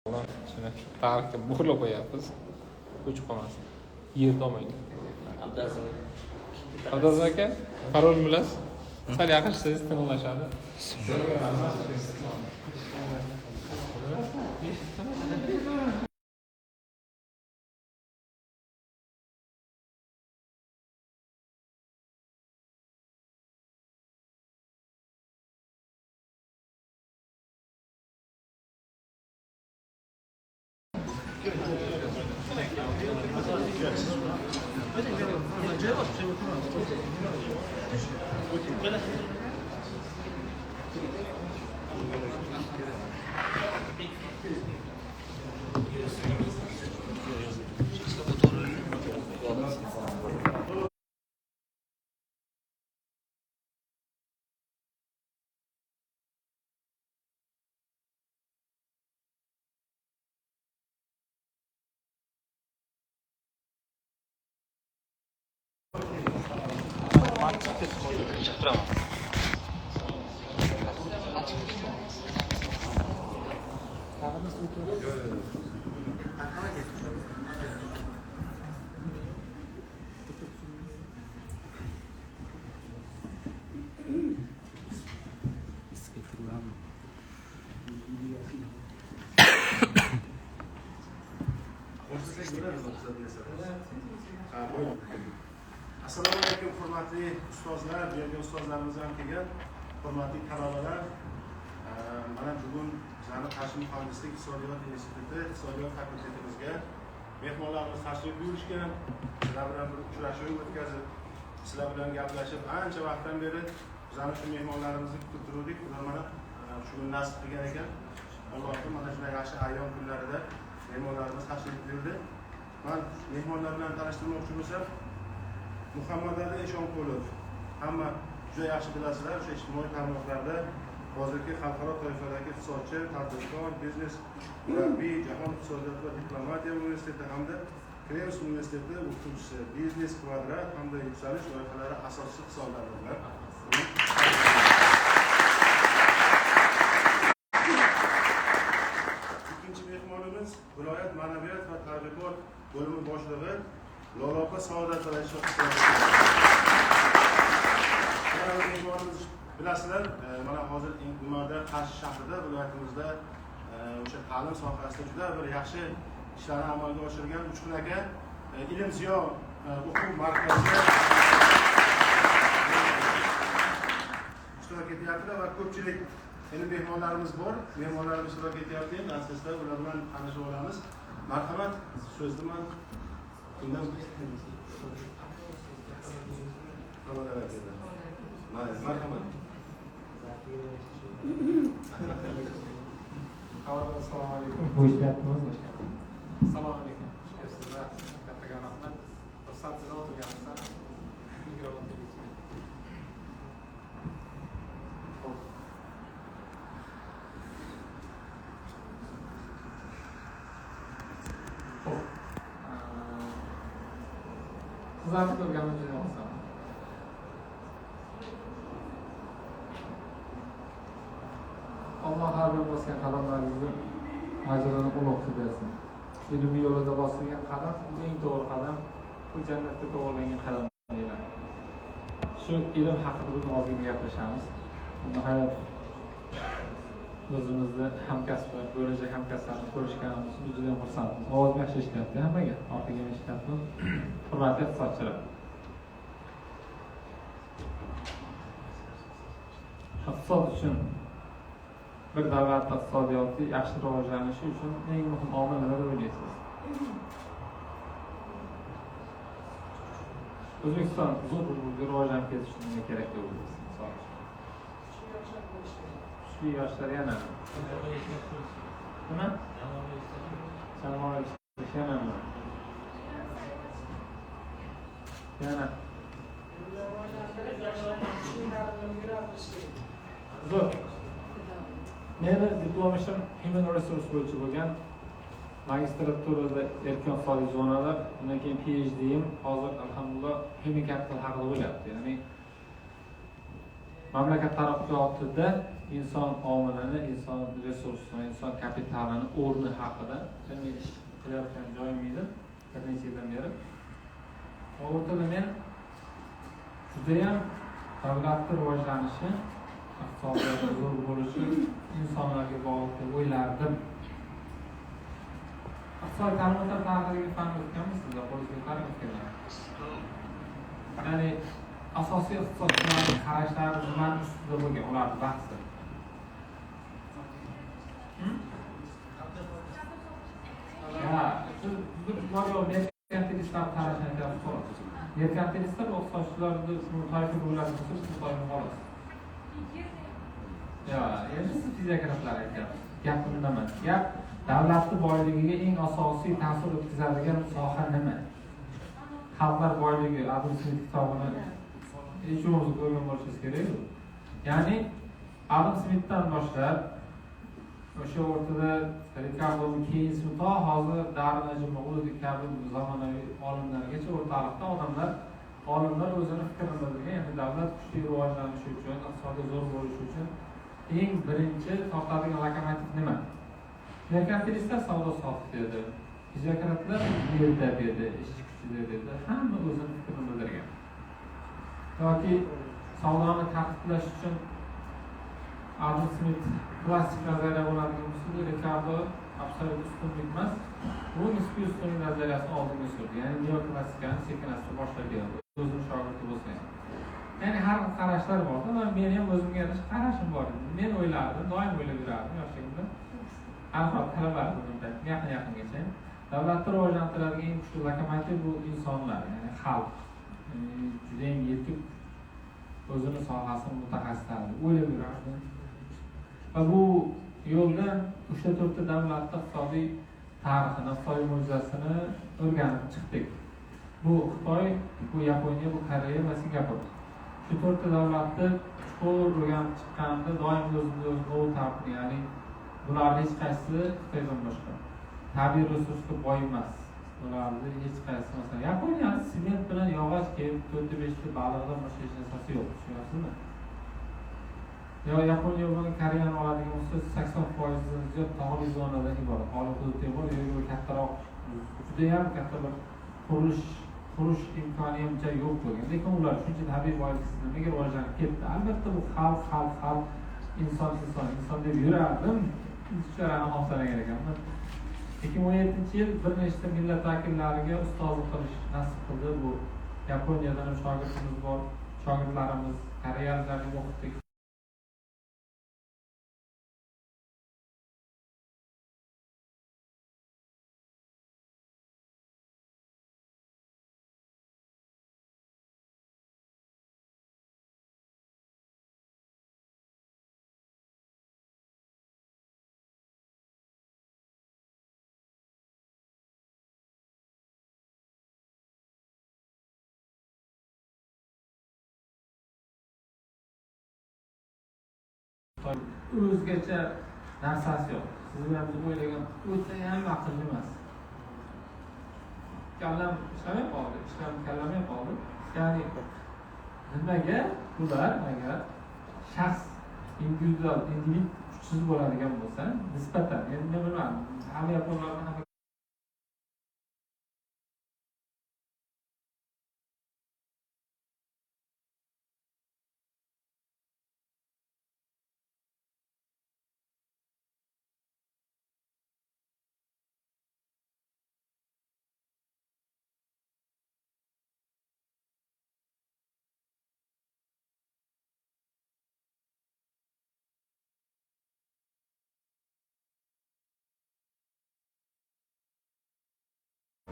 Shuni tarixga muhrlab qo'yapmiz. O'chib qolmasin. Yerda olmaydi. Abdazim. Abdazim aka, parol bilasiz? Sal yaqinlashsangiz tiniqlashadi. Assalomu alaykum hurmatli ustozlar, bu yerga ustozlarimiz ham kelgan, hurmatli talabalar. Mana bugun bizlarni Qarshi muhandislik iqtisodiyot instituti iqtisodiyot fakultetimizga mehmonlarimiz tashrif buyurishgan. Sizlar bilan bir uchrashuv o'tkazib, sizlar bilan gaplashib, ancha vaqtdan beri bizlarni shu mehmonlarimizni kutib turdik. Ular mana shu kun nasib qilgan ekan. Allohim mana shunday yaxshi ayyom kunlarida mehmonlarimiz tashrif buyurdi. Men mehmonlar bilan tanishtirmoqchi bo'lsam, Muhammadali Eshonqulov. Hamma juda yaxshi bilasizlar, o'sha ijtimoiy tarmoqlarda hozirgi xalqaro toifadagi iqtisodchi, tadbirkor, biznes murabbiy, Jahon iqtisodiyot va diplomatiya universiteti hamda Krems universiteti o'qituvchisi, biznes kvadrat hamda yuksalish loyihalari asoschisi hisoblanadilar. Ikkinchi mehmonimiz viloyat ma'naviyat va targ'ibot bo'limi boshlig'i Lolopa Saodat mehmonimiz bilasizlar, mana hozir nimada Qarshi shahrida, viloyatimizda o'sha ta'lim sohasida juda bir yaxshi ishlarni amalga oshirgan Uchqun aka Ilm Ziyo o'quv markazi ishtirok etyaptilar va ko'pchilik endi mehmonlarimiz bor, mehmonlarimiz ishtirok etyapti. Endi asta-asta ular bilan tanishib olamiz. Marhamat, so'zni man marhamat. Assalomu alaykum. Bu ishlayapmiz. Assalomu alaykum. Xush kelibsizlar. Kattakon rahmat. Xursandsiz o'tirganimizdan. Mikrofon tegizmang. Sizlarni ko'rganim juda xursandman. Alloh har bir bosgan qadamlaringizni ajrini ulug' qilib bersin. Ilm yo'lida bosilgan qadam eng to'g'ri qadam, bu jannatga to'g'rilangan qadam deyiladi. Shu ilm haqida bugun ozgina gaplashamiz. Nihoyat o'zimizni hamkasblar, bo'lajak hamkasblarni ko'rishganimiz uchun juda xursandmiz. Ovozim yaxshi eshityapti hammaga, orqaga ham eshityapmiz. Hurmatli iqtisodchilar. Iqtisod uchun bir davlat iqtisodiyoti yaxshi rivojlanishi uchun eng muhim omil nima deb o'ylaysiz? O'zbekiston zo'r rivojlanib ketishi uchun nima kerak deb o'ylaysiz? Misol uchun. Kuchli yoshlar yana nima? Jamoaviy ishlash yana nima? Yana zo'r. Meni diplom ishim human resource bo'yicha bo'lgan. Magistraturada erkin iqtisodiy zonalar, undan keyin PhD'im hozir alhamdulillah human capital haqida bo'lyapti. Ya'ni Mamlakat taraqqiyotida inson omilini, inson resursini, inson kapitalini o'rni haqida ilmiy ish qilayotgan joyim edi bir necha yildan beri. O'rtada men judayam davlatni rivojlanishi, iqtisodiyoti zo'r bo'lishi insonlarga bog'liq deb o'ylardim. Iqtisodiy ta'limotlar tarixidagi fanni o'tganmisizlar? Qo'lingizga qaram o'tganlar. Ya'ni asosiy iqtisodchilarning qarashlari nimani ustida bo'lgan, ularning bahsi? Ya, siz bor yo'q merkantilistlar qarashini aytyapsiz, xolos. Merkantilistlar iqtisodchilarni toifa bo'ladi, siz toifa xolos. Ya, endi siz fiziokratlar aytyapsiz. Gap unda emas. Gap davlatning boyligiga eng asosiy ta'sir o'tkazadigan soha nima? Xalqlar boyligi, Adam Smith kitobini hech o'zi ko'rgan bo'lishingiz kerak. Ya'ni Adam Smithdan boshlab o'sha o'rtada Ricardo Keynes to hozir Darwin Najimov kabi zamonaviy olimlargacha o'rtalikda odamlar, olimlar o'zini fikrini bildirgan. Ya'ni davlat kuchli rivojlanishi uchun, iqtisodiy zo'r bo'lishi uchun eng birinchi tortadigan lokomotiv nima? Merkantilistlar savdo sotiq dedi, fiziokratlar yerda dedi, ishchi kuchida dedi. Hamma o'zini fikrini bildirgan. Yoki savdoni tartiblash uchun Adam Smith klassik nazariya bo'ladigan bo'lsa, Ricardo absolyut ustunlik emas, bu nisbiy ustunlik nazariyasini oldinga surdi. Ya'ni neoklassikani sekin-asta boshlab keldi. O'zini shogirdi bo'lsa ham. Ya'ni har xil qarashlar bor-da, va meni ham o'zimga yarasha qarashim bor edi. Men o'ylardim, doim o'ylab yurardim yoshligimda. Har xil talabalardim, yaqin-yaqingacha. Davlatni rivojlantiradigan eng kuchli lokomotiv bu insonlar, ya'ni xalq. Juda ham yetuk o'zini sohasini mutaxassislari o'ylab yurardim. Va bu yo'lda 3-4 ta davlatning iqtisodiy tarixini, iqtisodiy mo'jizasini o'rganib chiqdik. Bu Xitoy, bu Yaponiya, bu Koreya va Singapur. Shu 4 ta davlatni chuqur o'rganib chiqqanimda doim o'zimni o'zim o'tardim, ya'ni bularning hech qaysisi Xitoydan boshqa tabiiy resursga boy emas. Ularni hech qaysi, masalan, Yaponiyani sement bilan yog'och kelib 4-5 ta balig'dan boshqa hech narsasi yo'q, tushunyapsizmi? Yo Yaponiya bilan Koreyani oladigan bo'lsa, 80%dan ziyod tog'li zonadan iborat. Tog'li hududda bor, yoki kattaroq, juda ham katta bir qurish imkoni ham yo'q bo'lgan. Lekin ular shuncha tabiiy boyliksiz nimaga rivojlanib ketdi? Albatta bu xalq, xalq, xalq, inson, inson, inson deb yurardim. Tushunarani xomsalagan ekanman. 2017-yil bir nechta millat vakillariga ustozlik qilish nasib qildi. Bu Yaponiyadan ham shogirdimiz bor, shogirdlarimiz, koreyaliklarni o'qitdik. O'zgacha narsasi yo'q. Siz bilan biz o'ylagan o'ta ham aqlli emas. Kallam ishlamay qoldi, kallamay qoldi. Ya'ni nimaga ular agar shaxs individual, individ kuchsiz bo'ladigan bo'lsa, nisbatan, endi men bilmadim, hamma yaponlarni hamma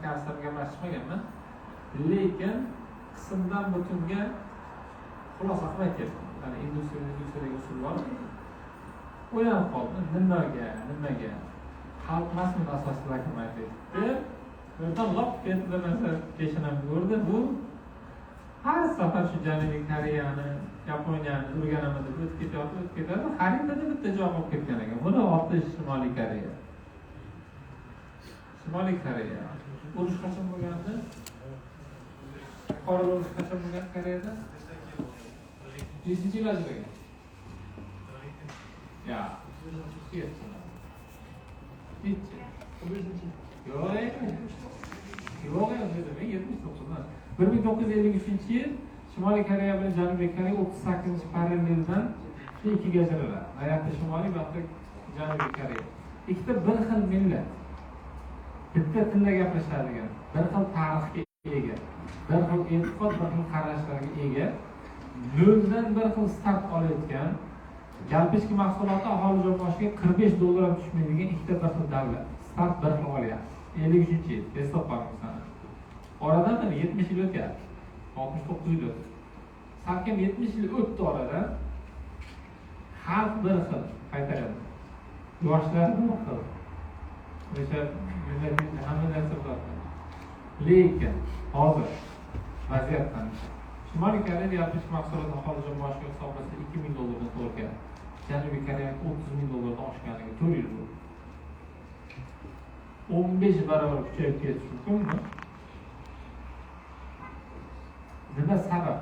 narsani gaplashmaganman, lekin qismdan butunga xulosa qilmay ketdim. Ya'ni industriya usul bor. O'ylanib qoldim, nimaga xalq emasmi asosiy lokomotiv deb o'rdan lop ketdi bir narsa peshanamga urdi. Bu har safar shu Janubiy Koreyani, Yaponiyani o'rganaman deb o'tib ketyapti. Xaritada bitta joy qolib ketgan ekan. Buni oti Shimoliy Koreya. Shimoliy Koreya. Urush qachon bo'lgandi? Qora urush qachon bo'lgan Koreyada? 5-yil ajragan. Ya. Nechi? Yo'q, yo'q, dedim, 79. 1953-yil Shimoliy Koreya bilan Janubiy Koreya 38-paralleldan ikkiga ajraladi. Bu yoqda Shimoliy, bu yoqda Janubiy Koreya. Ikkita bir xil millat. Bitta tilda gaplashadigan, bir xil tarixga ega, bir xil e'tiqod, bir xil qarashlarga ega, noldan bir xil start olayotgan, yalpi ichki mahsuloti aholi jon boshiga $45 ham tushmaydigan ikkita bir xil davlat. Start bir xil olyapti. 53-yil, eslab qoling sana. Oradan mana 70 yil o'tyapti. 69 yil o'tdi. Salkam 70 yil o'tdi oradan. Xalq bir xil, qaytaradi. Yoshlar bir xil. O'sha millatning hamma narsa bir xil. Lekin hozir vaziyat qanday? Shimoliy Koreyada yalpi ichki mahsulot aholi jon boshiga hisoblasa $2000 to'g'ri keladi. Janubiy Koreya $30,000 oshganligi 4 yil bo'ldi. 15 barobar kuchayib ketishi mumkinmi? Nima sabab?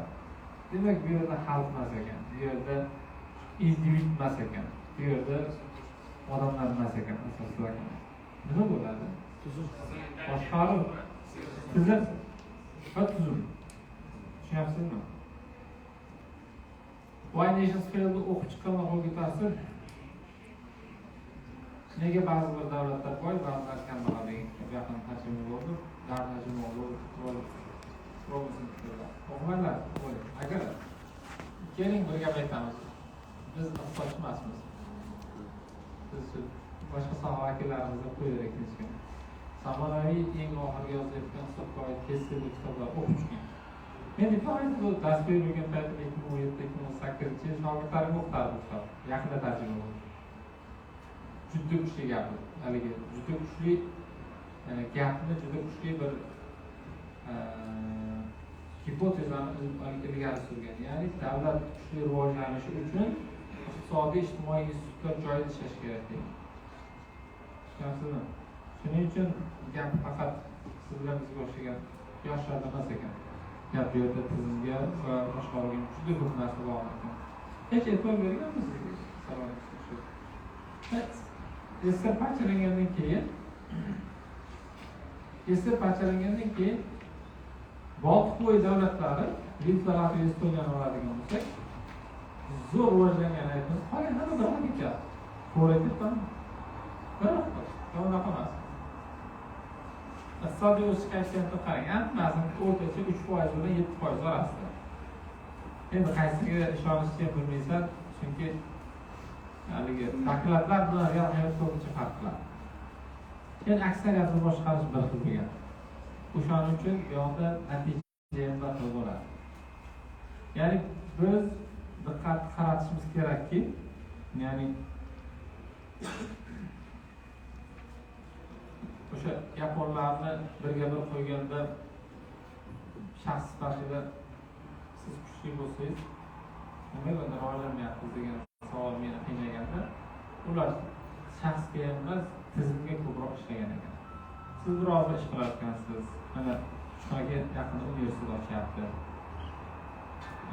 Demak, bu yerda xalq emas ekan, bu yerda individ emas ekan, bu yerda odamlar emas ekan, asoslar. Nima bo'ladi? Tuzum. Boshqaruv. Tizim va tuzum. Tushunyapsizmi? Why Nations Failed o'qib chiqqan va qo'lga ta'sir. Nega ba'zi bir davlatlar boy, ba'zilar kambag'al degan kitob yaqin tarjima bo'ldi. Tarjima bo'ldi. O'qimanglar, akalar. Keling bir gap aytamiz. Biz iqtisodchi emasmiz. Biz boshqa soha vakillarimizga qo'yaylik tinchgina. Zamonaviy eng oxirgi yozayotgan hisobga oid bestseller kitoblar o'qib chiqing. Men bu dars berib yurgan paytim 2017-2018 yil shogirdlarim o'qitardi bu kitob. Yaqinda tarjima bo'ldi. Juda kuchli gap, haligi juda kuchli gapni juda kuchli bir gipotezani ilgari surgan. Ya'ni davlat kuchli rivojlanishi uchun iqtisodiy ijtimoiy institutlar joyida ishlashi kerak degan. Tushunyapsizmi? Shuning uchun gap faqat siz bilan bizga o'xshagan yoshlarda emas ekan. Gap bu yerda tizimga va boshqaruvga juda ko'p narsa bog'liq ekan. Hech e'tibor berganmisiz? SSR parchalangandan keyin Boltiqbo'yi davlatlari, Litva, Latviya, Estoniyani oladigan bo'lsak, zo'r rivojlangan aytamiz, qolgan hamma bir xil ketyapti. To'g'ri aytyapmanmi? Bir xil, unaqa emas. Iqtisodiy o'sish koeffitsiyentini qarang, hammasini o'rtacha 3% bilan 7% orasida. Endi qaysiga ishonishni ham bilmaysan, chunki haligi dokladlar bilan real hayot ko'pincha farq qiladi. Keyin aksariyatini boshqarish bir xil bo'lgan. O'shaning uchun bu yoqda natija ham bir xil bo'ladi. Ya'ni biz diqqat qaratishimiz kerakki, ya'ni o'sha yaponlarni birga bir qo'yganda shaxs sifatida siz kuchli bo'lsangiz, nimaga unda rivojlanmayapsiz degan savol meni qiynaganda, ular shaxsga emas, tizimga ko'proq ishlagan ekan. Siz biror bir ish qilayotgansiz, mana shunaqa yaqinda universitet ochyapti.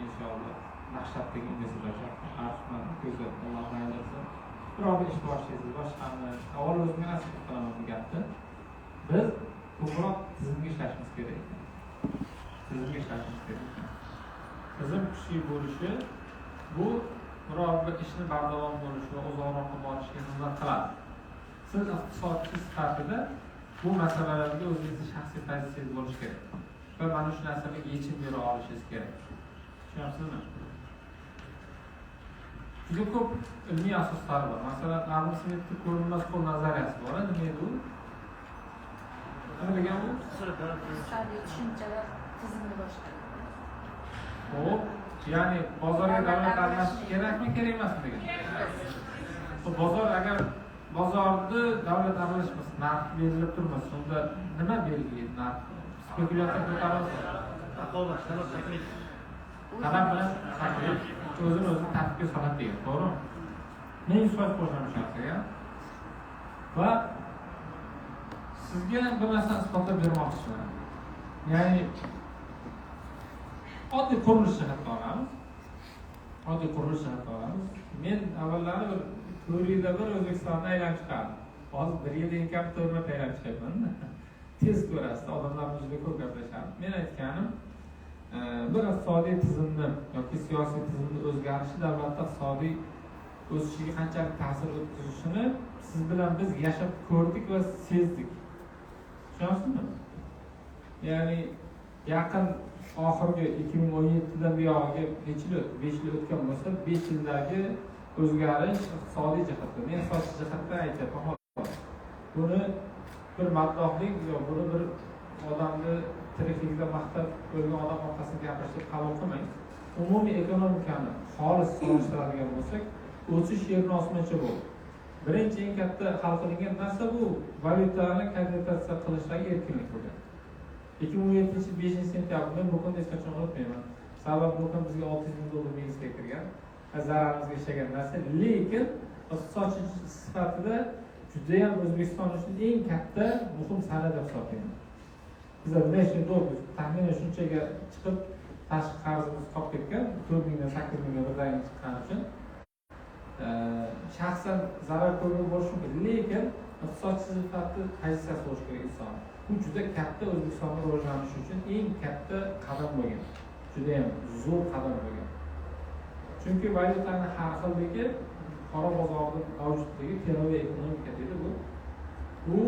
Inshaalloh Dahshatdagi universitet ochyapti. Arxman ko'zi Alloh aylasin. Biror bir ish boshlaysiz, boshqani avval o'zimga nasib qilaman bu gapni. Biz ko'proq tizimga ishlashimiz kerak ekan. Tizimga ishlashimiz kerak ekan. Tizim kuchli bo'lishi bu biror bir ishni bardavom bo'lishi va uzoqroqqa borishiga xizmat qiladi. Siz iqtisodchi sifatida bu masalalarga o'zingizni shaxsiy pozitsiyangiz bo'lishi kerak va mana shu narsaga yechim bera olishingiz kerak. Tushunyapsizmi? Juda ko'p ilmiy asoslari bor. Masalan, Adam Smithning ko'rinmas qo'l nazariyasi bor. Nima edi u? Nima degan u? Iqtisodiy tushunchalar tizimni boshqaradi. Xo'p, ya'ni bozorga davlat aralashishi kerakmi, kerak emasmi degan. Xo'p, bozor agar bozorda davlat aralashmasa, narx belgilab turmasa, unda nima belgilaydi narx? Spekulyatsiya ko'tarilsa, Raqobat, talab, taklif. Talab bilan taklif o'zini o'zi tartibga soladi degan, to'g'rimi? Men 100% qo'shaman shu narsaga. Va sizga bir narsani isbotlab bermoqchiman. Ya'ni oddiy qurilish jihatdan olamiz. Oddiy qurilish jihatdan olamiz. Men avvallari bir 4 yilda bir O'zbekistonni aylanib chiqardim. Hozir 1 yilda eng kam 4 marta aylanib chiqyapman. Tez ko'rasiz, odamlar juda ko'p gaplashadi. Men aytganim, bir iqtisodiy tizimni yoki siyosiy tizimni o'zgarishi davlatda iqtisodiy o'sishiga qanchalik ta'sir o'tkazishini siz bilan biz yashab ko'rdik va sezdik. Tushunasizmi? Ya'ni yaqin oxirgi 2017dan buyog'iga necha yil o'tdi? 5 yil o'tgan bo'lsa, 5 yildagi o'zgarish iqtisodiy jihatdan, men iqtisodiy jihatdan aytyapman xolos. Buni bir maddohlik yo buni bir odamni tirikligida maqtab o'lgan odam orqasidan gapirish deb qabul qilmang. Umumiy ekonomikani xolis solishtiradigan bo'lsak, o'sish yerni osmoncha bo'ldi. Birinchi eng katta hal qilingan narsa bu valyutani konvertatsiya qilishdagi erkinlik bo'lgan. 2017 5 sentyabr, men bu kunni hech qachon unutmayman. Sabab bu kun bizga 600 ming dollar minusga kirgan va zararimizga ishlagan narsa, lekin iqtisodchi sifatida judayam O'zbekiston uchun eng katta muhim sana deb hisoblayman. Bizlar внешний долг taxminan shunchaga chiqib, tashqi qarzimiz qolib ketgan, 4 mingdan 8 mingga birdaniga chiqqani uchun shaxsan zarar ko'rgan bo'lishi mumkin, lekin iqtisodchi sifatida pozitsiyasi bo'lishi kerak inson. Bu juda katta O'zbekistonni rivojlanishi uchun eng katta qadam bo'lgan, judayam zo'r qadam bo'lgan. Chunki valyutani har xilligi, qora bozorni mavjudligi, теневая экономика deydi bu. Bu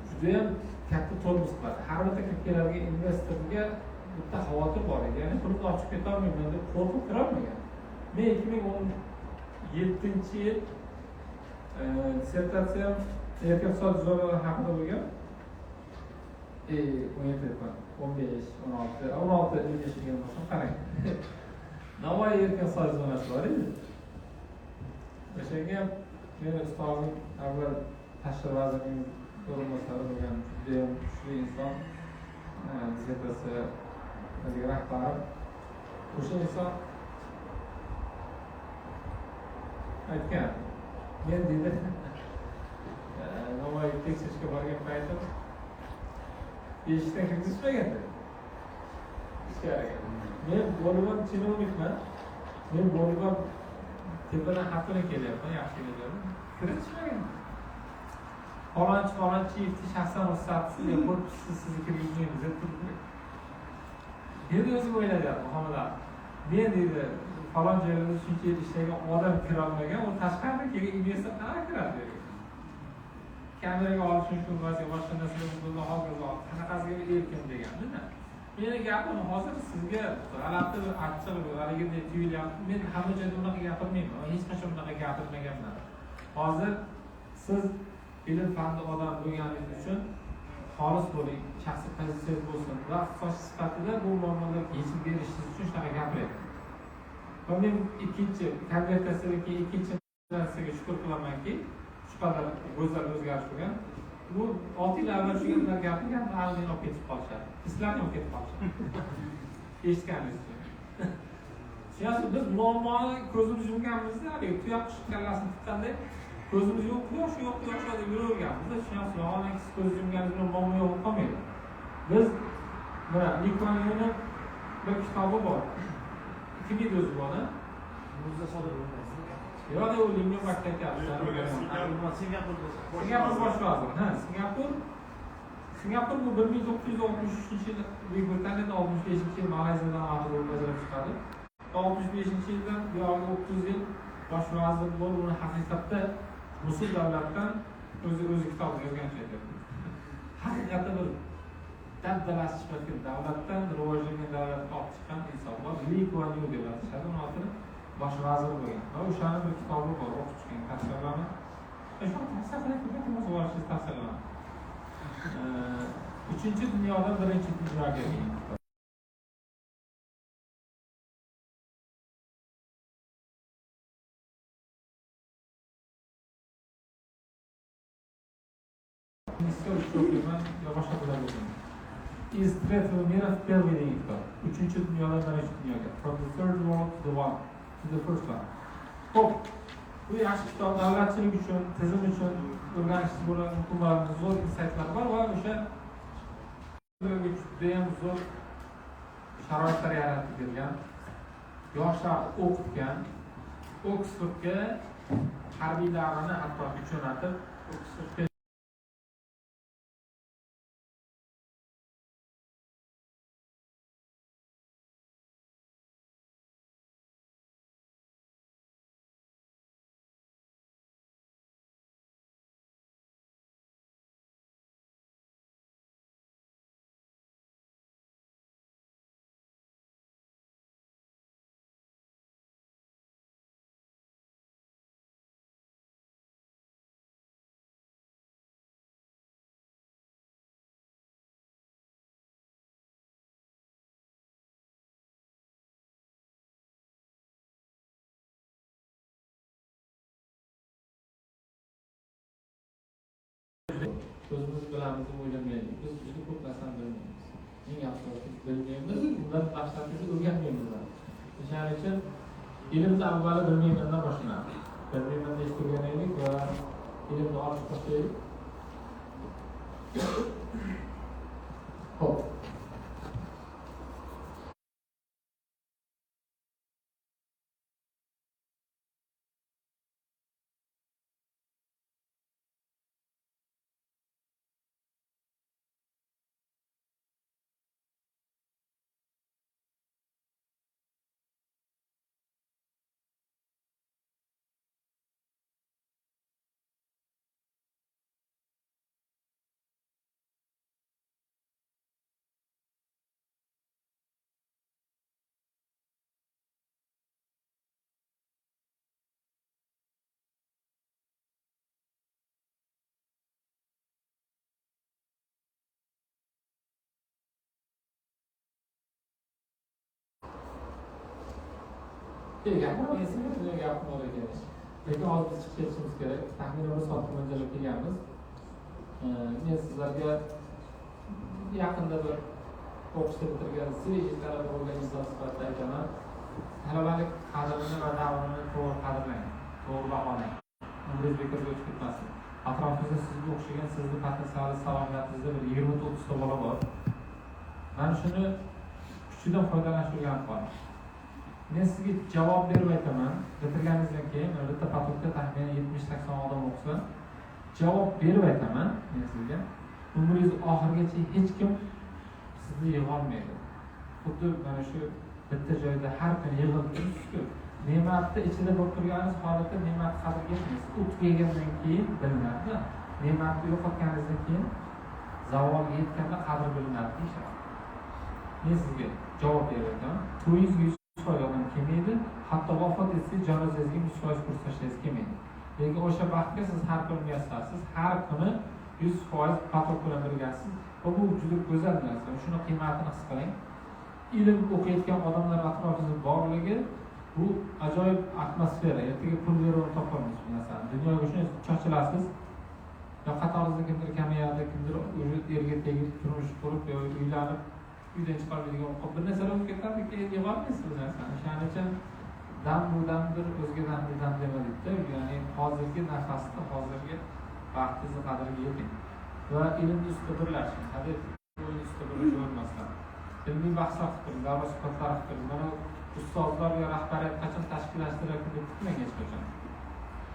judayam katta tormoz qiladi. Har bitta kirib keladigan investorga bitta xavotir bor edi, ya'ni pulimni olib chiqib ketolmayman deb qo'rqib kirolmagan. Men 2017-yil dissertatsiyam erkin iqtisodiy zonalar haqida bo'lgan. 17 15, 16, 16 yil yashagan bo'lsam, qarang, Navoiy erkin iqtisodiy zonasi bor edi. O'shanga meni ustozim, avval tashqi vazirning o'rinbosari bo'lgan judayam kuchli inson, dissertatsiya rahbari, o'sha inson aytgan, men deydi, Navoiy tekshirishga borgan paytim eshikdan kirgizishmagan dedi ichkariga. Men bo'lib ham chinovnikman, men bo'lib ham tepadan xat bilan kelyapman, yaxshi keladi, kiritishmagan. Falonchi falonchiyevni shaxsan ruxsatisiz yo подпись siz sizni kirgizmaymiz deb turibdi. Endi o'zim o'ylayapman, Muhammad Ali, men deydi, falon joylarda shuncha yil ishlagan odam kirolmagan, u tashqaridan kelgan investor qanaqa kiradi bu yerga? Kameraga olish mumkin emas yo boshqa narsalar mumkin, hokazo, qanaqasiga erkin deganda. Meni gapim hozir sizga g'alati bir achchiq haligidek tuyulyapti. Men hamma joyda bunaqa gapirmayman, hech qachon bunaqa gapirmaganman. Hozir siz ilm fanni odam bo'lganingiz uchun xolis bo'ling, shaxsiy pozitsiyangiz bo'lsin va iqtisodchi sifatida bu muammolarga yechim berishingiz uchun shunaqa gapiryapman. Va men ikkinchi konvertatsiyadan keyin ikkinchi narsaga shukur qilamanki, shu qadar go'zal o'zgarish bo'lgan. Bu 6 yil avval shu gaplar gapirgan, aqlini olib ketib qolishadi, hislarni olib ketib qolishadi. Eshitganingiz uchun. Tushunyapsiz, biz muammoni ko'zimiz yumganmizda, haligi tuyoq qush kallasini tutgandek, ko'zimiz yo'q, quyosh yo'q, quyosh yo'q deb yuraverganmiz. Tushunyapsiz, vaholanki siz ko'z yumganingiz bilan muammo yo'q bo'lib qolmaydi. Biz mana Li Kuan Yuni bir kitobi bor. Kim edi o'zi bu odam? Muzda sodir bo'lmaydi. Yo'q, u Lincoln Parkda aytyapti. Singapurda. Singapur bosh vaziri. Ha, Singapur. Singapur bu 1963 yil Buyuk Britaniyada, 65 yil Malayziyadan ajralib chiqadi. 65 yildan buyog'iga 30 yil bosh vazir bo'lib, uni haqiqatda musul davlatdan o'zi kitobda yozgancha aytyapti. Haqiqatda bir dabdalasi chiqayotgan davlatdan rivojlangan davlatga olib chiqqan inson bor. Li Kuan Yu deb atashadi uni otini, bosh vazir bo'lgan. Va o'shani bir kitobi bor, o'qib chiqing, tavsiya qilaman. Shu tavsiya qilayotgan borishingizni tavsiya qilaman. Uchinchi dunyodan birinchi dunyoga degan kitob. Inglizcha o'qiyman yo boshqa tillarda o'qiyman. Из третьего мира в первый degan kitob. Uchinchi dunyodan birinchi dunyoga. From the third world to the one, to the first one. Xo'p, bu yaxshi kitob, davlatchilik uchun, tizim uchun o'rganishingiz bo'ladi mumkin bo'ladi, zo'r insightlar bor va o'sha judayam zo'r sharoitlar yaratib bergan, yoshlarni o'qitgan, Oksfordga Harbiylarni hattoki jo'natib, o'zimiz bilamiz deb o'ylamaylik. Biz juda ko'p narsani bilmaymiz. Eng yaxshisi biz bilmaymiz, undan maqsadimizni o'rganmaymiz. O'shaning uchun ilmni avvali bilmaymandan boshlanadi. Bilmayman deb o'rganaylik va ilmni olish boshlaylik. Xo'p. Gapim bor ekan. Lekin hozir biz chiqib ketishimiz kerak. Taxminan 1 soatga mo'ljallab kelganmiz. Men sizlarga yaqinda bir o'qishni bitirgan свежий talaba bo'lgan inson sifatida aytaman. Talabalik qadrini va davrini to'g'ri qadrlang, to'g'ri baholang. Umringiz bekorga o'tib ketmasin. Atrofingizda sizga o'xshagan, sizni potensiali, salohiyatingizda bir 20-30 ta bola bor. Mana shuni kuchidan foydalanishni o'rganib qoling. Men sizga javob berib aytaman, bitirganingizdan keyin mana bitta potokda taxminan 70-80 odam o'qisa, javob berib aytaman men sizga. Umringiz oxirigacha hech kim sizni yig'olmaydi. Xuddi mana shu bitta joyda har kuni yig'ilib turibsiz-ku. Ne'matni ichida bo'lib turganingiz holatda ne'mat qadriga yetmaysiz. U tugagandan keyin bilinadi. Ne'matni yo'qotganingizdan keyin zavolga yetganda qadri bilinadi deyishadi. Men sizga javob berib aytaman. To'yingizga 100% odam kelmaydi, hatto vafot etsangiz janozangizga 100% kurs tashlangiz kelmaydi. Lekin o'sha baxtga siz har kuni muyassarsiz, har kuni 100% patok bilan birgasiz va bu juda go'zal narsa. Shuni qiymatini his qiling. Ilm o'qiyotgan odamlar atrofingizda borligi bu ajoyib atmosfera. Ertaga pul berib topolmaysiz bu narsani. Dunyoga shunday chochilasiz. Yo qatoringizda kimdir kamayadi, kimdir erga tegib turmush qurib yo uylanib uydan chiqolmaydigan bo'lib bir narsalar bo'lib ketadi, keyin yig'olmaysiz bu narsani. O'shaning uchun dam bu damdir, o'zga dam bu dam demadikda. Ya'ni hozirgi nafasda, hozirgi vaqtingizni qadriga yeting va ilmni ustida birlashing. Hadeb o'yin ustida birlashavermasdan ilmiy bahslar qilib turing, davra suhbatlar qilib turing. Mana ustozlar va rahbariyat qachon tashkillashtiradi deb kutmang hech qachon.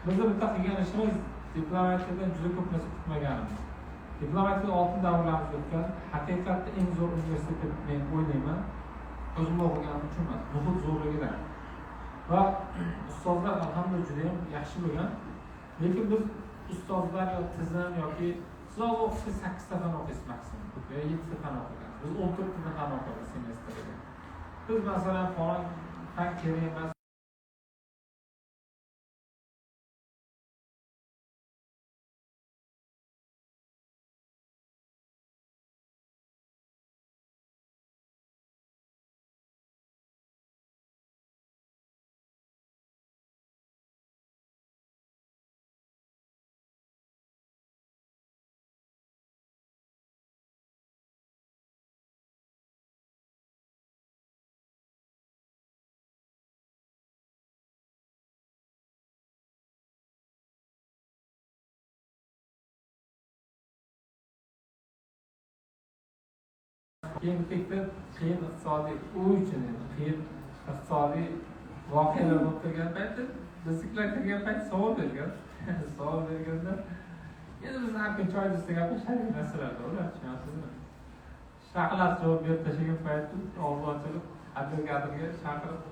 Bizni bitta qilgan ishimiz diplomatiyadan juda ko'p narsa kutmaganimiz. Diplomatiya oltin davrlarimiz o'tgan, haqiqatda eng zo'r universitet deb men o'ylayman. O'zim o'qiganim uchun emas, muhit zo'rligidan. Va ustozlar alhamdulillah juda ham yaxshi bo'lgan. Lekin biz ustozlar yo tizim yoki siz o'qishga 8 ta fan o'qiysiz maksimum, yo 7 ta fan o'qigansiz. Biz 14 ta fan o'qiymiz semestrda. Biz masalan falon fan kerak emas keyin bitta qiyin iqtisodiy u uchun endi qiyin iqtisodiy voqealar bo'lib turgan paytda Biznikilar kirgan payt savol bergan. Savol berganda endi bizni har kun choy ustida gaplashadigan narsalarda ular, tushunyapsizmi? Shunaqa javob berib tashlagan paytda og'zi ochilib, отдел kadrga chaqirib,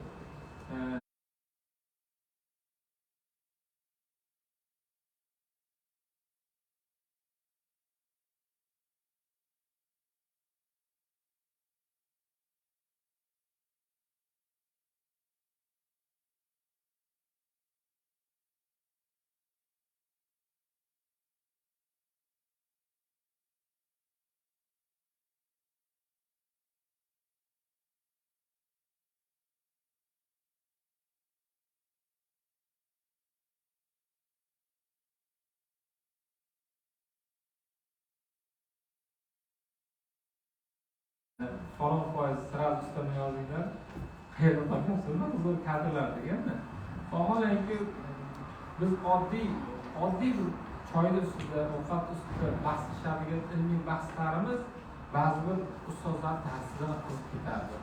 falon foiz sразу ustama yozinglar, qayerdan topyapsizlar zo'r kadrlar deganda. Vaholanki biz oddiy bir choyni ustida, ovqat ustida bahslashadigan ilmiy bahslarimiz ba'zi bir ustozlar ta'siridan qizib ketardi.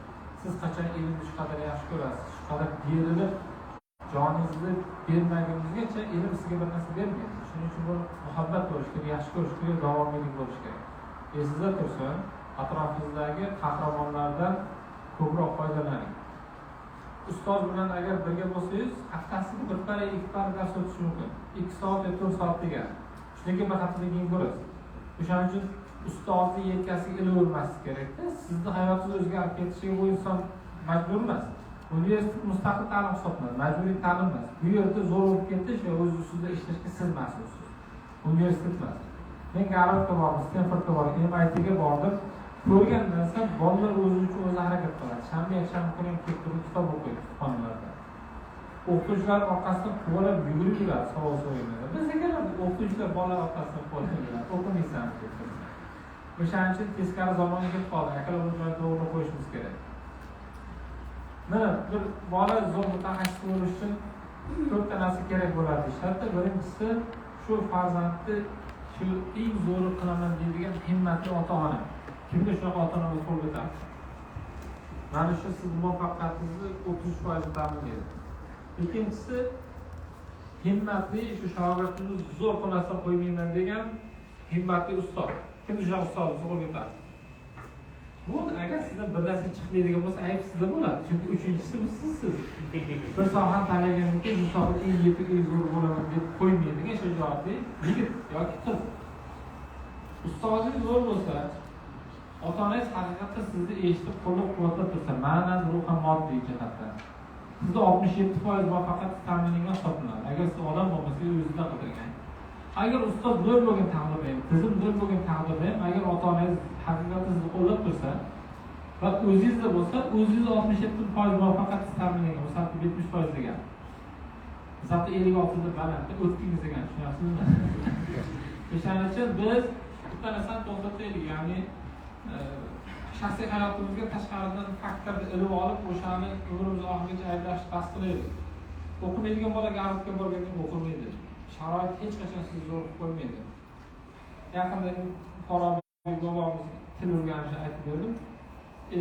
Siz qachon ilmni shu qadar yaxshi ko'rasiz, shu qadar berilib joningizni bermaguningizgacha ilm sizga bir narsa bermaydi. Shuning uchun bu muhabbat bo'lishi kerak, yaxshi ko'rish kerak, davomiylik bo'lishi kerak. Esingizda tursin, atrofingizdagi qahramonlardan ko'proq foydalaning. Ustoz bilan agar birga bo'lsangiz, haftasiga bir par, ikki par dars o'tishi mumkin. 2 soat yo 4 soat degan. Shundan keyin bir haftadan keyin ko'rasiz. O'shaning uchun ustozni yelkasiga ilavermaslik kerakda. Sizni hayotingiz o'zgarib ketishiga bu inson majbur emas. Universitet mustaqil ta'lim hisoblanadi, majburiy ta'lim emas. Bu yerda zo'r bo'lib ketish va o'z ustida ishlashga siz mas'ulsiz. Universitet emas. Men Garvardga bordim, Stanfordga bordim, MITga bordim. Ko'rgan narsa, bolalar o'zi uchun o'zi harakat qiladi. Shanba, yakshanba kuni ham kelib turib kitob o'qiydi kutubxonalarda. O'qituvchilar orqasidan quvalab yugurib yuradi, savol so'raydi. Biz keladi, o'qituvchilar bolalar orqasidan quvalab yuradi, o'qimaysanmi deb. O'shaning uchun teskari zamonga kelib qoldik. Akalar, buni joyida to'g'ri qo'yishimiz kerak. Mana bir bola zo'r mutaxassis bo'lish uchun to'rtta narsa kerak bo'ladi deyishadi. Birinchisi, shu farzandni shu eng zo'ri qilaman deydigan himmatli ota-ona. Kimga shunaqa ota-ona o'z qo'lga o'tadi? Mana shu siz muvaffaqiyatingizni 33% ta'minlaydi. Ikkinchisi, himmatli shu shogirdimni zo'r qilmasa qo'ymayman degan himmatli ustoz. Kimga shunaqa ustoz o'z qo'lga o'tadi? Bu agar sizdan bir narsa chiqmaydigan bo'lsa, ayb sizda bo'ladi. Chunki uchinchisi bu sizsiz. Bir sohani tanlagandan keyin bu sohada eng yetuk, eng zo'r bo'laman deb qo'ymaydigan shijoatli yigit yoki qiz. Ustozingiz zo'r bo'lsa, ota-onangiz haqiqatda sizni eshitib qo'llab-quvvatlab tursa, ma'nan, ruhan, moddiy jihatdan sizni 67% muvaffaqiyat ta'minlangan hisoblanadi. Agar siz odam bo'lmasangiz, o'zingizdan qidirgan. Agar ustoz zo'r bo'lgan taqdirda ham, tizim zo'r bo'lgan taqdirda ham, agar ota-onangiz haqiqatda sizni qo'llab tursa va o'zingizda bo'lsa, o'zingiz 67% muvaffaqiyat ta'minlangan, masalan, 70% degan. Masalan, 56 da balandda o'tdingiz degan, tushunyapsizmi? O'shaning uchun biz bitta narsani to'xtataylik, ya'ni shaxsiy hayotimizga tashqaridan faktorni ilib olib, o'shani umrimiz oxirigacha ayblashni bas qilaylik. O'qimaydigan bola Garvardga borganda o'qimaydi. Sharoit hech qachon sizni zo'r qilib qo'ymaydi. Yaqinda Forobiy bobomiz til o'rganishini aytib berdim.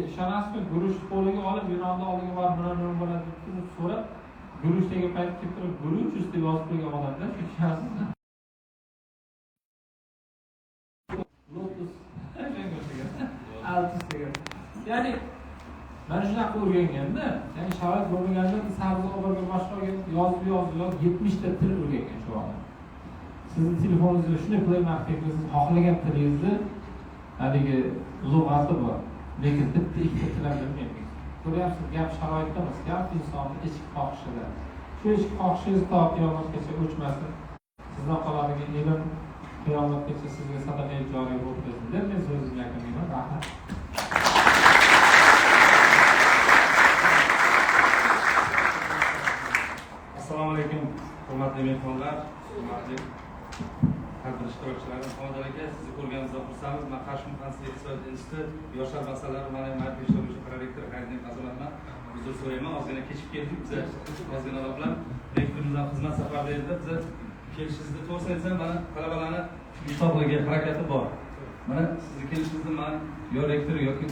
Ishonasizmi, guruch qo'liga olib, yunonni oldiga borib, nima nima bo'ladi deb turib so'rab, guruch degan payt kelib turib, guruch ustida yozib qo'ygan odamlar, shu tushunasizmi? Lotus altus degan. Ya'ni mana shunaqa o'rganganda, ya'ni sharoit bo'lmaganda sabzi olib boshqa yozib 70 ta til o'rgangan shu odam. Sizni telefoningizda shunday Play Marketda siz xohlagan tilingizni haligi lug'ati bor, lekin bitta ikkita til ham bilmaysiz. Ko'ryapsiz, gap sharoitda emas, gap insonni ichki xohishida. Shu ichki xohishingiz to qiyomatgacha o'chmasin. Sizdan qoladigan ilm qiyomatgacha sizga sadaqa joriy bo'lib tursin deb men so'zimni yakunlayman. Rahmat. Assalomu alaykum, hurmatli mehmonlar, hurmatli tadbir ishtirokchilari. Muhammad aka, sizni ko'rganimizdan xursandmiz. Men Qarshi muhandislik iqtisodiyot instituti yoshlar masalalari ma'lum ishlar bo'yicha prorektori Xayriddin Azamatman. Uzr so'rayman, ozgina kechib keldik. Biz ozgina bilan rektorimiz ham xizmat safarida edilar. Biz kelishingizni to'g'risini aytsam, mana talabalarni yutuqligi, harakati bor. Mana sizni kelishingizni men yo rektor yoki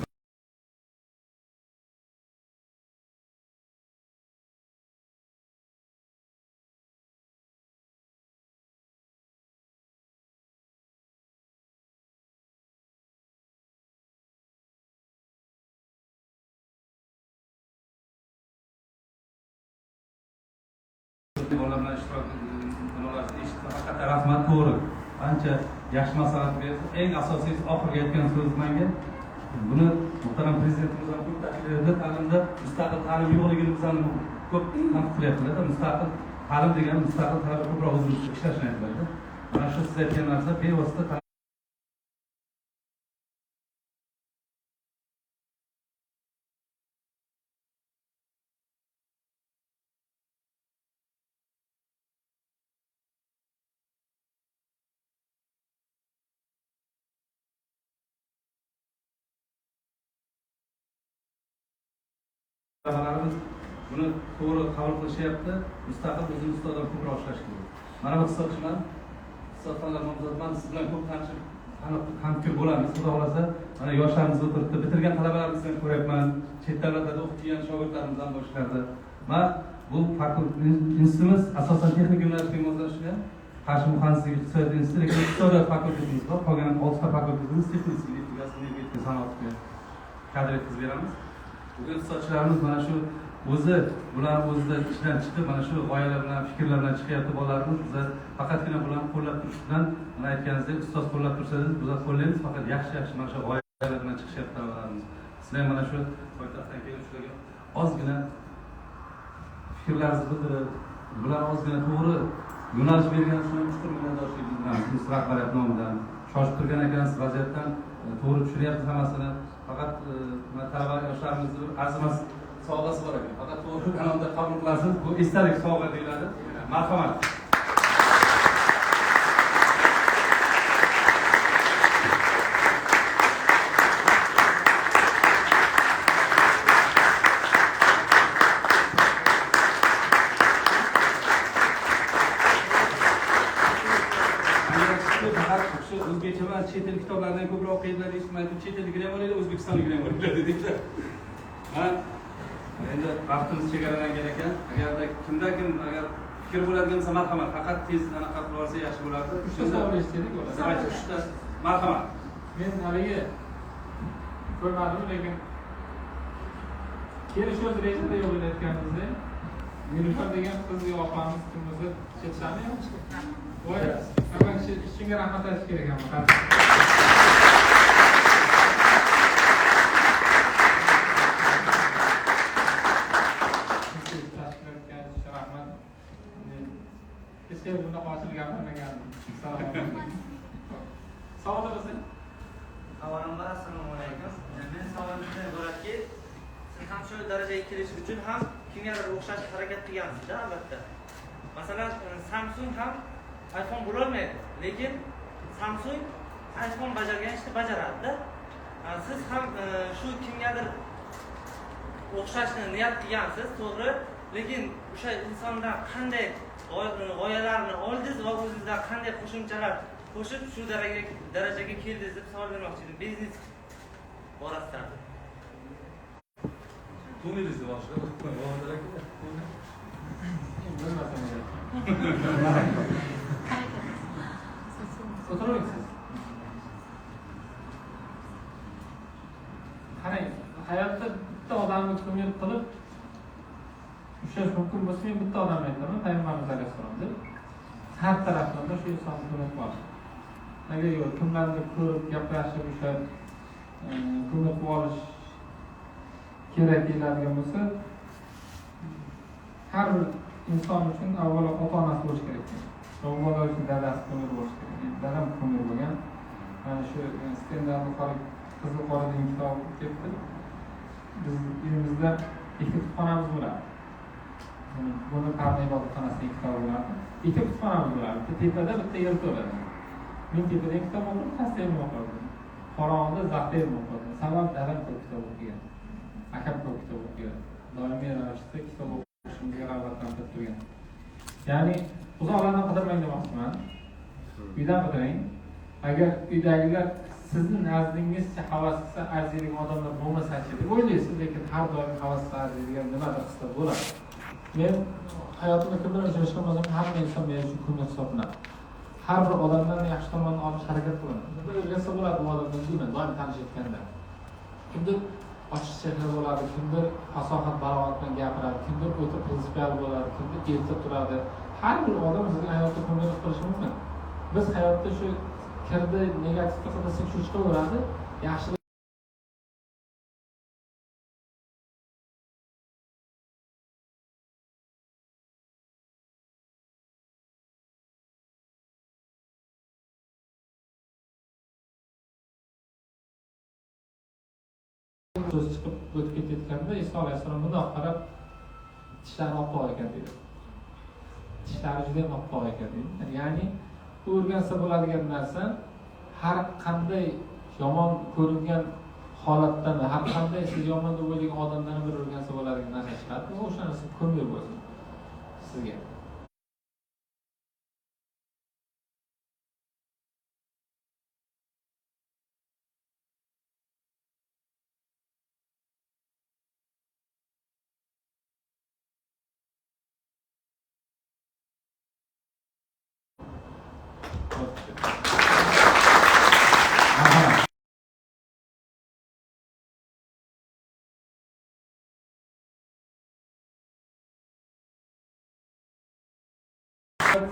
Bolalar bilan ishtirok eshitdim, haqiqatdan rahmat, to'g'ri. Ancha yaxshi maslahat berdi. Eng asosiysi oxirgi aytgan so'z menga. Buni muhtaram prezidentimiz ham ko'p ta'kidladi, ta'limda mustaqil ta'lim yo'qligini bizani ko'p tanqid qilyaptilar. Mustaqil ta'lim degani mustaqil talaba ko'proq o'zini ishlashini aytiladi. Mana shu siz aytgan narsa bevosita talabalarimiz buni to'g'ri qabul qilishyapti. Mustaqil o'zini ustozdan ko'proq ishlash kerak. Mana bu iqtisodchiman, iqtisod fanlari nomzodman, siz bilan ko'p tanishib, hamfikr bo'lamiz. Xudo xohlasa, mana yoshlarimiz o'tiribdi, bitirgan talabalarimizni ham ko'ryapman, chet davlatlarda o'qiyotgan shogirdlarimiz ham boshlarda. Va bu institutimiz asosan texnik yo'nalishga moslashgan. Qarshi muhandislik iqtisodiyot instituti, lekin iqtisodiyot fakultetimiz bor, qolgan 6 ta fakultetimiz texnik, gaz, energetika, sanoatga kadr yetkazib beramiz. Bugun iqtisodchilarimiz mana shu o'zi bular o'zida ichidan chiqib mana shu g'oyalar bilan, fikrlar bilan chiqyapti bolalarimiz. Bizlar faqatgina bularni qo'llab turish bilan, mana aytganingizdek ustoz qo'llab tursangiz, bizlar qo'llaymiz, faqat yaxshi-yaxshi mana shu g'oyalar bilan chiqishyapti talabalarimiz. Sizlar ham mana shu poytaxtdan kelib shularga ozgina fikrlaringizni bildirib, bular ozgina to'g'ri yo'nalish bergan uchun chuqur minnatdorchilik bildiramiz. Institut rahbariyati nomidan shoshib turgan ekansiz, vaziyatdan to'g'ri tushunyapsiz hammasini. Faqat talaba yoshlarimizni bir arzimas sovg'asi bor ekan. Faqat to'g'ri kanalda qabul qilasiz. Bu esdalik sovg'a deyiladi. Marhamat. O'zbekcha va chet el kitoblaridan ko'proq o'qiydilar deyishmaydi. Chet ellikini ham o'ylaydi, O'zbekistonlikini ham o'ylaydi deydilar. Ha? Endi vaqtimiz chegaralangan ekan. Agarda kimda kim agar fikr bo'ladigan bo'lsa, marhamat, faqat tez anaqa qilib olsa yaxshi bo'lardi. 3 ta savol eshitdik bo'ladi. 3 ta. Marhamat. Men haligi ko'rmadim, lekin kelish o'z rejada yo'q edi aytganingizdek. Nilufar degan qiz yo opamiz kim bo'lsa chetishami yo'qmi? Voy, hamma kishi shunga rahmat aytish kerak hamma. Rahmat. Hech kim bundoq ochilib gapirmagandim. Assalomu alaykum. Savolimiz? Avvalambor assalomu alaykum. Men savolim shundan iboratki, siz ham shu darajaga kelish uchun ham kimgadir o'xshash harakat qilgansiz-da, albatta. Masalan, Samsung ham iPhone bo'lolmaydi, lekin Samsung iPhone bajargan ishni bajaradi-da. Siz ham shu kimgadir o'xshashni niyat qilgansiz, to'g'ri, lekin o'sha insondan qanday g'oyalarni oldingiz va o'zingizdan qanday qo'shimchalar qo'shib shu darajaga keldingiz deb savol bermoqchi edim. Biznes borasida. Ko'nglingizni boshqa Bilmasam kerak. O'tiring siz. Qarang, hayotda bitta odamni ko'ngil qilib ushlash mumkin bo'lsa, men bitta odamni aytaman, Payg'ambarimiz alayhissalom deb. Har tarafdan shu insonni ko'ngil qilish. Agar yo'q, kimlarni ko'rib gaplashib o'sha ko'ngil qilib olish kerak deyiladigan bo'lsa, har bir inson uchun avvalo ota-onasi bo'lishi kerak. O'g'illar uchun dadasi ko'ngil bo'lishi kerak. Dadam ko'ngil bo'lgan. Mana shu Stendalni qora qizil qora degan kitob ketdi. Biz uyimizda ikkita kutubxonamiz bo'lardi. Buni Parna ibodatxonasining kitobi bo'lardi. Ikkita kutubxonamiz bo'lardi. Bitta tepada, bitta yerto'lada. Men tepada kitob o'qirdim, pastda ham o'qirdim. Qorong'ida zaxta ham o'qirdim. Sabab dadam ko'p kitob o'qigan. Akam ko'p kitob o'qigan. Doimiy ravishda kitob o'qishimizga rag'batlantirib turgan. Ya'ni uzoqlardan qidirmang demoqchiman. Uydan qidiring. Agar uydagilar sizni nazdingizcha havas qilsa arziydigan odamlar bo'lmasachi deb o'ylaysiz, lekin har doim havas qilsa arziydigan nimadir qilsa bo'ladi. Men hayotimda kim bilan uchrashgan bo'lsam, hamma inson men uchun ko'ngil hisoblanadi. Har bir odamdan yaxshi tomonni olish harakat qilaman. Nima o'rgansa bo'ladi bu odamdan deyman, doim tanishayotganda. Kimdir ochiq chehra bo'ladi, kimdir fasohat balog'at bilan gapiradi, kimdir o'ta prinsipial bo'ladi, kimdir erta turadi. Har bir odam sizga hayotda ko'ngil qilishi mumkin. Biz hayotda shu kirdi, negativni qilsak shu chiqaveradi, yaxshi so'z chiqib o'tib ketayotganda Iso alayhissalom bundoq qarab tishlari oppoq ekan deydi. Tishlari juda ham oppoq ekan deydi. Ya'ni o'rgansa bo'ladigan narsa har qanday yomon ko'ringan holatdan, har qanday siz yomon deb o'ylagan odamdan bir o'rgansa bo'ladigan narsa chiqadi. O'sha narsa ko'mir bo'lsin sizga.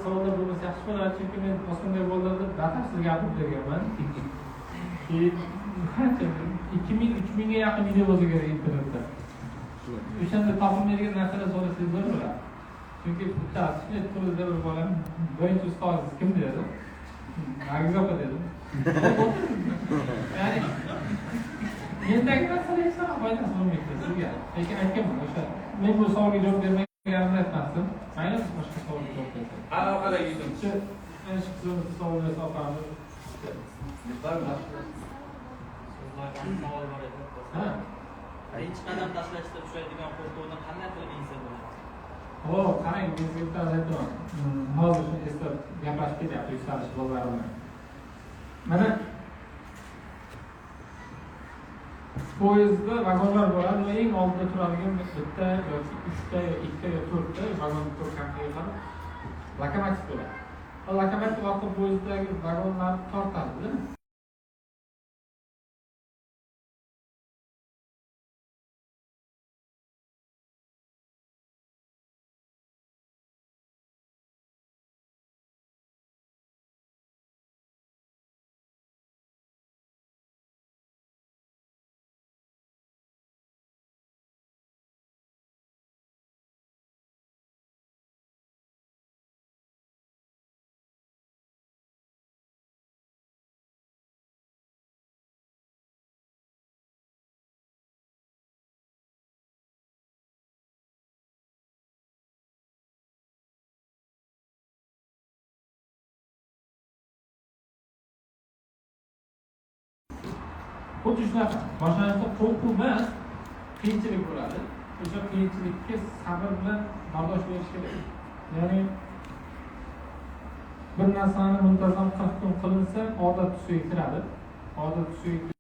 Savollar bo'lmasa yaxshi bo'ladi, chunki men osmonga bolalarda batafsil gapirib berganman. Keyin qancha 2000-3000 ga yaqin video bo'lsa kerak internetda. O'shanda topilmaydigan narsalar so'rasangiz zo'r bo'ladi. Chunki bittasi shunday turdi bir bolam, birinchi ustozingiz kim dedi? Nargiz opa dedim. Ya'ni mendagi narsalar hech qanaqa foydasi bo'lmaydi sizga. Lekin aytganman o'sha men bu savolga javob bermaganimni aytmasdim. Mayli, boshqa savolga javob bersak. Aloqadagi yuzim. Shu mana shu qizimiz savolga opamiz. Savol bor edi. Ha. Birinchi qadam tashlashda uchraydigan qo'rquvni qanday qilib yengsa bo'ladi? Xo'p, qarang, men sizga bitta narsa aytaman. Hozir shuni eslab gaplashib ketyapti yuksalish bolalarim bilan. Mana poyezdda vagonlar bo'ladi va eng oldida turadigan bitta yoki uchta yo ikkita yo to'rtta vagon ko'rkamligiga qarab lokomotiv bo'ladi. Lokomotiv vaqti poyezddagi vagonlarni tortadi. Xuddi shunaqa boshlanishda qo'rquv emas, qiyinchilik bo'ladi. O'sha qiyinchilikka sabr bilan bardosh berish kerak. Ya'ni bir narsani muntazam 40 kun qilinsa, odat tusiga kiradi. Odat tusiga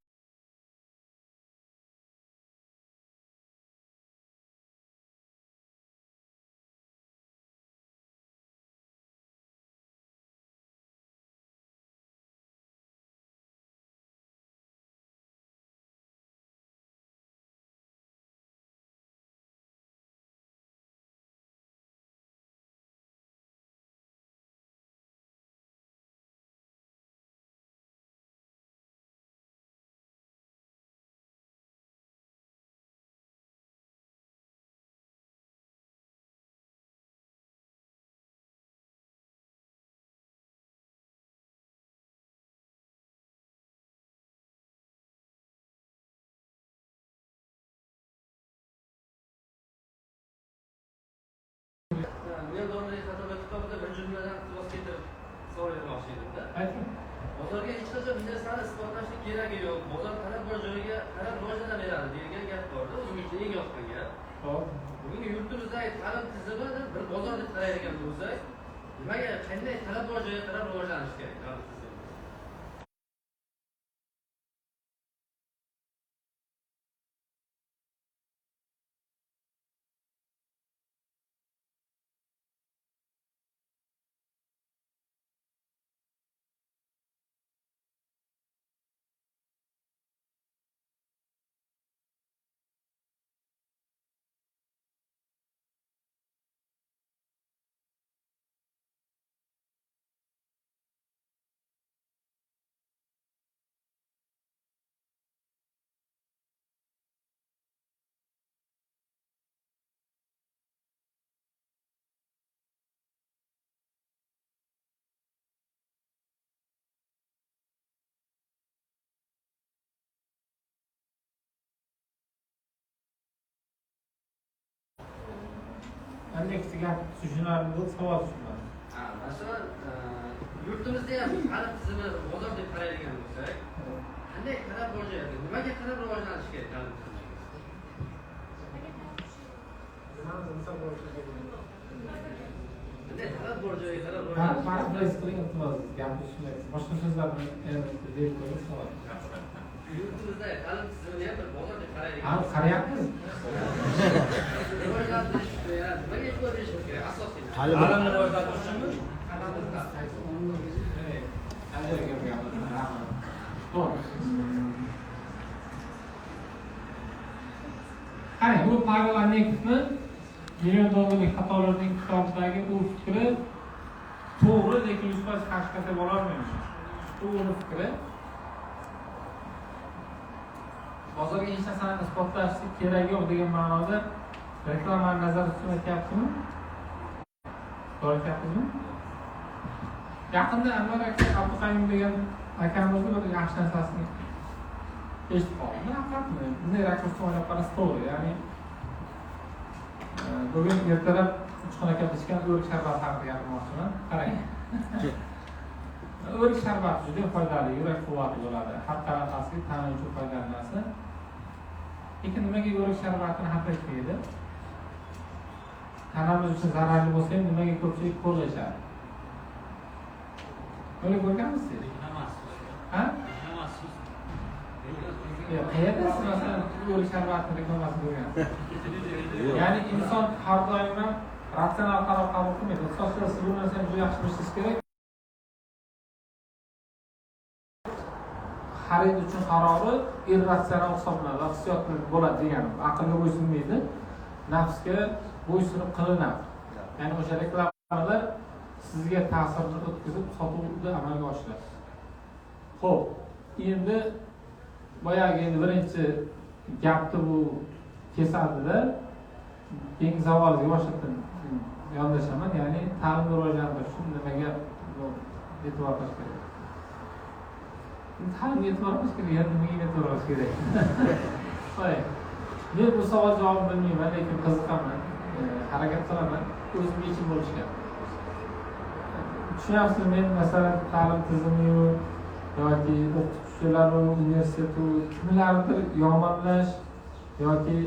Men kitobida bir jumladan iqtibos keltirib savol bermoqchi edimda. Ayting. Bozorga hech qachon bir narsani isbotlashning keragi yo'q. Bozor talab bor joyiga qarab rivojlanaveradi degan gap borda, o'zimizda eng yoqqan gap. Xo'p. Bugungi yurtimizdagi ta'lim tizimini bir bozor deb qaraydigan bo'lsak, nimaga qanday talab bor joyiga qarab rivojlanish kerak ta'lim tizimi? Ancha gap tushunarli bo'ldi, savol tushunmadim. Ha, masalan, yurtimizda ham ta'lim tizimi bozor deb qaraydigan bo'lsak, qanday qarab rivojlanadi? Nimaga qarab rivojlanishi kerak ta'lim tizimi? Qanday talab bor joyga qarab rivojlanishi kerak? Parafraz qiling, iltimos, gapni tushunmaysiz. Boshqa so'zlarni deb qo'ying savol. Yurtimizda ta'lim tizimini ham bir bozor deb qaraydigan. Ha, qarayapmiz. Rivojlantirish, nimaga e'tibor berishimiz kerak asosiy? Ta'limni rivojlantirish uchunmi? Qarang, bu Pavel Annekovni $1 million xatolarning kitobidagi u fikri to'g'ri, lekin 100% haqiqatga bo'la olmaymiz. Bu uni fikri. Bozorga hech narsani isbotlashlik keragi yo'q degan ma'noda reklamani nazarda tutib aytyaptimi? To'g'ri aytyapmizmi? Yaqinda Anvar aka Abduqayum degan akamizni bir yaxshi narsasini eshitib qoldim. Haqiqatmi? Bunday rakursni o'ylab qarash to'g'ri. Ya'ni bugun ertalab Uchqun aka ichgan o'rik sharbati haqida gapirmoqchiman. Qarang. O'rik sharbati juda foydali, yurak quvvati bo'ladi. Har qanaqasi tana uchun foydali narsa. Lekin nimaga o'rik sharbatini xafa etmaydi? Tanamiz uchun zararli bo'lsa ham nimaga ko'pchilik kola ichadi? Böyle ko'rganmisiz? Ha? Yo'q, qayerda siz masalan o'rik sharbatini reklamasini ko'rgansiz? Ya'ni inson har doim ham ratsional qaror qabul qilmaydi. Iqtisodchilar siz bu narsani juda yaxshi bilishingiz kerak. Xarid uchun qarori irratsional hisoblanadi va hissiyot bilan bo'ladi degani. Aqlga bo'ysunmaydi, nafsga bo'ysunib qilinadi. Ya'ni o'sha reklamalar sizga ta'sirini o'tkazib, sotuvni amalga oshiradi. Xo'p, endi boyagi endi birinchi gapni bu kesadida keyingi savolga boshqatdan yondashaman, ya'ni ta'limni rivojlantirish uchun nimaga e'tibor qilish kerak? Ta'limga e'tibor qilish kerak, yana nimaga e'tibor qilish kerak? Voy. Men bu savol javobini bilmayman, lekin qiziqaman, harakat qilaman, o'zim yechim bo'lishga. Tushunyapsiz, men masalan ta'lim tizimi yoki o'qituvchilar, universitet kimlardir yomonlash yoki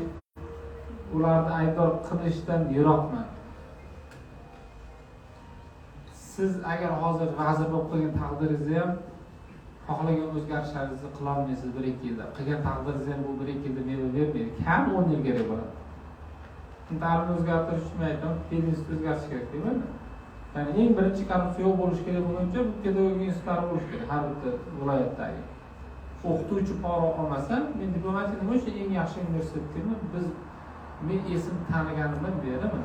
ularni aybdor qilishdan yiroqman. Siz agar hozir vazir bo'lib qolgan taqdiringizda ham xohlagan o'zgarishlaringizni qila olmaysiz 1-2 yilda. Qilgan taqdiringiz ham bu 1-2 yilda meva bermaydi. Kam 10 yil kerak bo'ladi. Ta'limni o'zgartirish uchun aytaman, pedinstitutni o'zgartirish kerak deyman. Ya'ni eng birinchi korrupsiya yo'q bo'lishi kerak bo'lguncha pedagogik institutlar bo'lishi kerak har bitta viloyatdagi. O'qituvchi pora olmasa, men diplomatiya nima uchun eng yaxshi universitet deyman? Men esim taniganimdan beriman.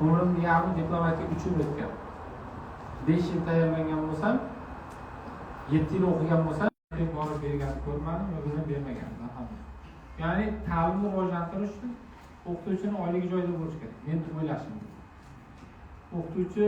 Umrimni yarmi diplomatiya uchun o'tgan. 5 yil tayyorlangan bo'lsam, 7 yil o'qigan bo'lsam, borib berganini ko'rmadim va bizni bermaganman hamma. Ya'ni ta'limni rivojlantirish uchun o'qituvchining oyligi joyida bo'lishi kerak. Men o'ylashim. O'qituvchi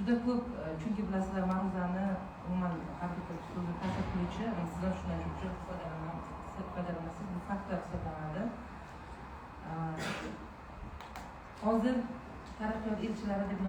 Juda ko'p, chunki bilasizlar, ma'ruzani umuman har bitta so'zni ta'sir qiluvchi, siz ham shundan uchun foydalanasiz, bu faktor hisoblanadi. Hozir taraqqiyot elchilari deb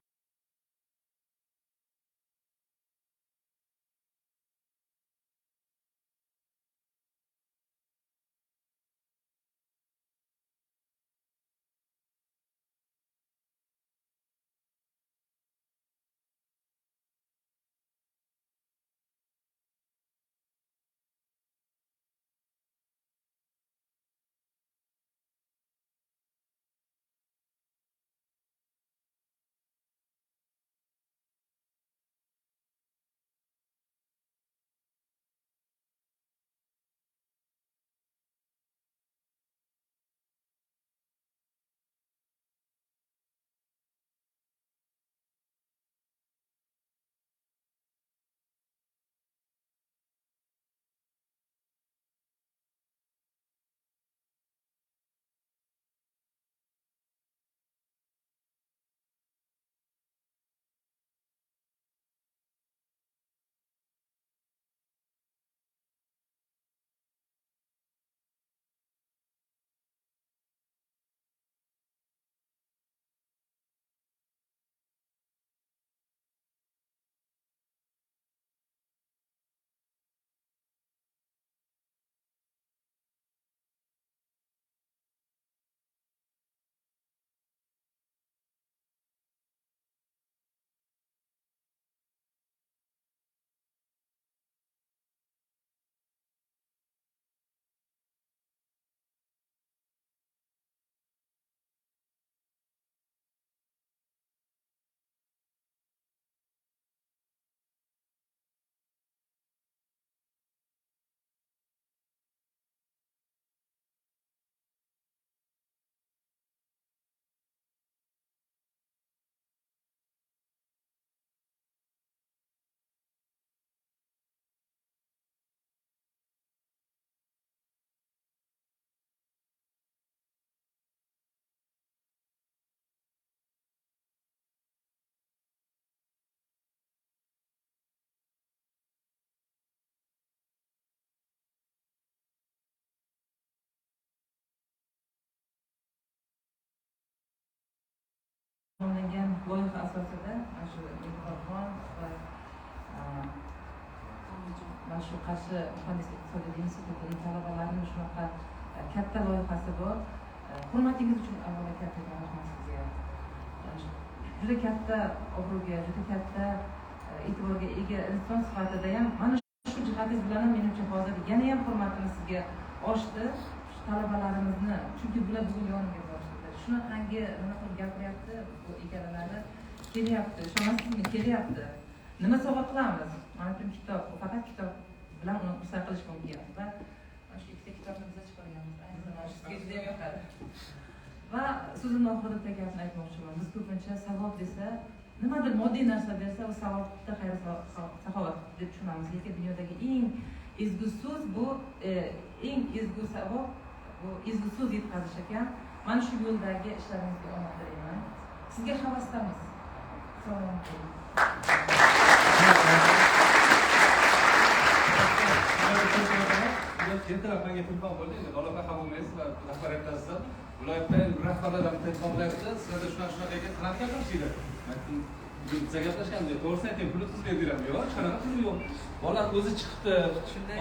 olingan loyiha asosida mana shu Nilufar va mana shu Qarshi muhandislik iqtisodiyot institutining talabalarining shunaqa katta loyihasi bor. Hurmatingiz uchun avvalo kattakon rahmat sizga. Juda katta obro'ga, juda katta e'tiborga ega inson sifatida ham mana shu jihatingiz bilan ham menimcha hozir yana ham hurmatimiz sizga oshdi. Shu talabalarimizni, chunki bular bugun yonimga borishdi. Shunaqangi nima qilib gapiryapti, bu ikkalalari kelyapti, ishonasizmi, kelyapti. Nima sovg'a qilamiz? Mana shu kitob, faqat kitob bilan uni xursand qilish mumkin. Va mana shu ikkita kitobni biz chiqarganmiz. Ayniqsa sizga juda ham yoqadi. Va so'zimni oxirida bitta gapni aytmoqchiman. Biz ko'pincha savob desa, nimadir moddiy narsa bersa, u savobda xayr saxovat deb tushunamiz. Lekin dunyodagi eng ezgu so'z bu, eng ezgu savob bu ezgu so'z yetkazish ekan. Mana shu yo'ldagi ishlaringizga omad tilayman. Sizga havasdamiz. Salomat bo'ling. Ertalab menga telefon bo'ldi. Endi Lola opa xafa bo'lmaysizlar, rahbariyatdasizlar. Viloyatda rahbarlardan telefon qilyapti. Sizlarda shunaqa ekan, qanaqa gaplashinglar? Men aytdim, biza gaplashganmiz, to'g'risini ayting, puli tuzib berdilar. Yo'q, qanaqa puli yo'q. Bola o'zi chiqibdi,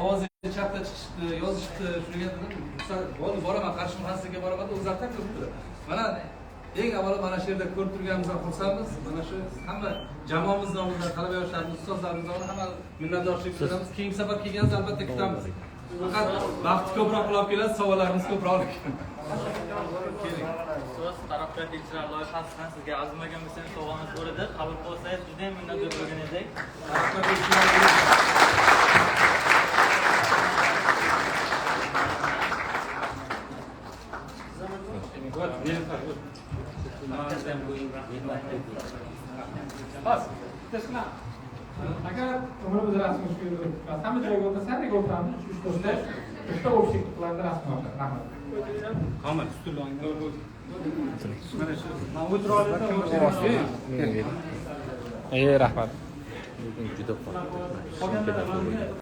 ovozi chatda chiqishdi, yozishdi, shunga dedim, bo'ldi, boraman, Qarshi muhandislikka boraman deb o'zlari taklif qildi. Mana eng avvalo mana shu yerda ko'rib turganimizdan xursandmiz. Mana shu hamma jamoamiz nomidan, talaba yoshlarimiz, ustozlarimiz nomidan hamma minnatdorchilik bildiramiz. Keyingi safar kelganingizda albatta kutamiz. Faqat vaqti ko'proq qilib kelasiz, savollarimiz ko'proq olib keling. So'z taraqqiyot elchilari loyihasidan sizga arzimagan bo'lsa sovg'amiz bor edi. Qabul qilsangiz juda ham minnatdor bo'lgan edik. Taraqqiyot elchilari Bas, bittasi agar umrimiz rasm shu yerda o'tib, hamma joyga o'tsa, nega o'tamiz? 3-4 uchta общий qiladi rasm oladi. Rahmat. Komil, stulni oling. Mana shu. O'tira oladi. Rahmat. Lekin juda qo'rqdim.